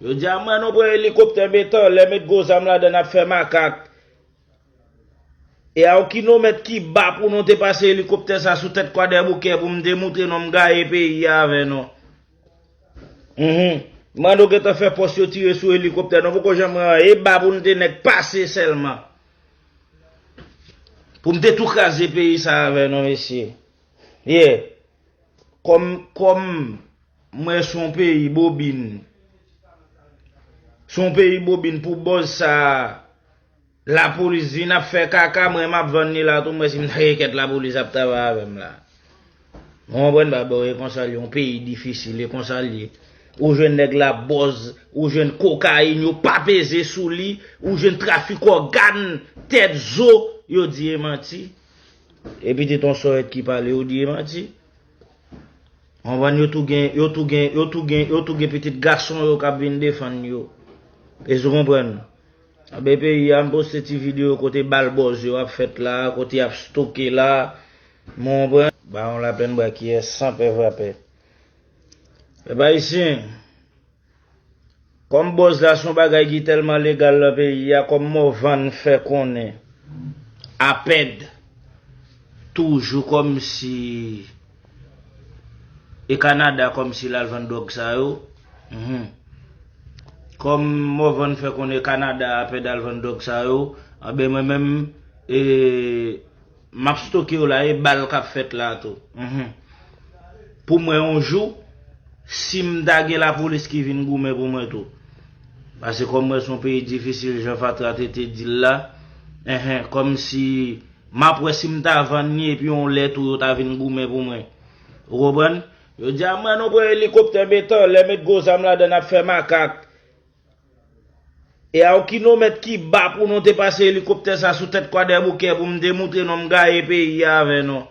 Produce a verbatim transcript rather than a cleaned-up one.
Yo di a mwen nou pran elikoptè met anlè, met gwo zam ladan n ap fè makak. E a yon kilomèt ki ba pou nou te pase elikoptè sa sou tèt Kwadèboukè pou m te moutre nou m gaye peyi a avè nou. Mhm. Mande w gentan fè pòs yo tire sou elikoptè nou poko janm wè anyen, e ba pou nou te nèk pase sèlman. Pou m te tou kraze peyi sa avè nou mesye. Yeah. Kòm, kòm mwen se yon peyi bobin. Se yon peyi bobin pou bòz sa a. Lapolis vin ap fè kaka, mwen m ap vann li la tou, mwen si m ta gen kèt lapolis ap travay avè m la. Ou konprann ba bò, e konsa l ye, yon peyi difisil, e konsa l ye. Ou jwenn nèg la bòz, ou jwenn kokayin, yo pa peze sou li, ou jwenn trafik ògàn, tèt zo, yo di e manti. E pitit yon sòrèt ki pale, yo di e manti. Konprann, yo tou gen, yo tou gen, yo tou gen, yo tou gen pitit gason yo k ap vin defann yo. Èske w konprann? Anben peyi a, m poste ti videyo kote bal bòz yo ap fèt la, kote y ap stoke la. M konprann. Bawon Lapenn Brakiyè san pè vrapè. Pèp ayisyen, kòm bòz la se yon bagay ki tèlman legal nan peyi a, kòm Morvan fè konnen, Apèd toujou kòmsi e Kanada kòmsi l al vann dwòg sa yo. Mhm. Kòm Morvan fè konnen Kanada Apèd al vann dwòg sa yo, anben mwen menm, e, m ap stoke yo la, e bal k ap fèt la tou. Mhm. Pou mwen, yon jou, si m ta gen lapolis ki vin goumen pou mwen tou. Paske kòm mwen se yon peyi difisil, jan Fatra te, te di l la, enhen, kòmsi m ap wè si m ta vann li epi yon lè tou yo ta vin goumen pou mwen. Ou konprann? Yo di a mwen nou pran elikoptè met anlè, met gwo zam ladan n ap fè makak. E a yon kilomèt ki ba pou nou te pase elikoptè sa sou tèt Kwadèboukè pou m te moutre nou m gaye peyi a avè nou.